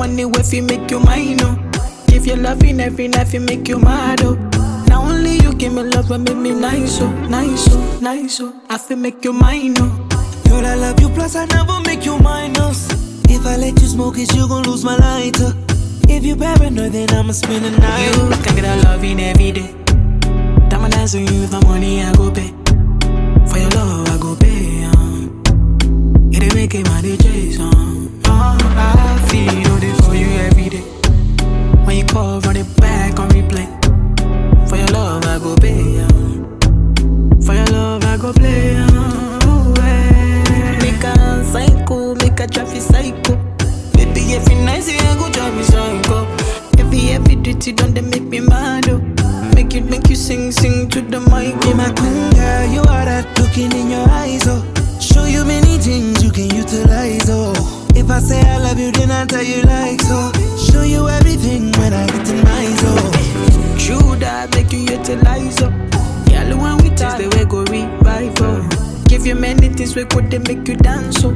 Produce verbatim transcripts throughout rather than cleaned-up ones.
Anyway, if you make you mine, oh. Give your loving every night, you make you mad, oh. Not only you give me love, but make me nice, oh, nice, oh, nice, oh. I feel make you mine, oh. Girl, I love you, plus I never make you minus. If I let you smoke it, you gon' lose my lighter. If you paranoid, then I'ma spend the night. You can get a loving every day. Diamond eyes on you, if my money I go pay. For your love I go pay. Um. It ain't making my D Js. Um. Oh, I feel you know they for you every day. When you call, run it back on replay. For your love I go pay. Um. For your love I go play. Um. Ooh, eh. Make a psycho, make a traffic psycho. Baby, every night say I go drive me psycho. Every every duty done they make me mad, oh. Make you make you sing sing to the mic. Be my queen, girl, you are that looking in your eyes, oh. Show you many things you can utilize, oh. If I say I love you, then I tell you like so. Show you everything when I get to my zone. True that make you utilize, oh. Girl, when we taste the way go revive, oh. Give you many things we could they make you dance, oh.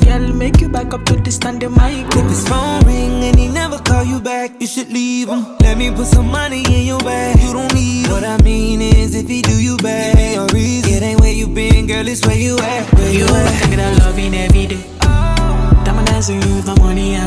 Girl, make you back up to the standing mic. If his phone ring and he never call you back, you should leave him. Let me put some money in your bag. You don't need what I mean is if he do you bad, ain't your reason. It ain't where you been, girl, it's where you at. Where You you at? Can get a loving every day. Diamond eyes on you, if my money I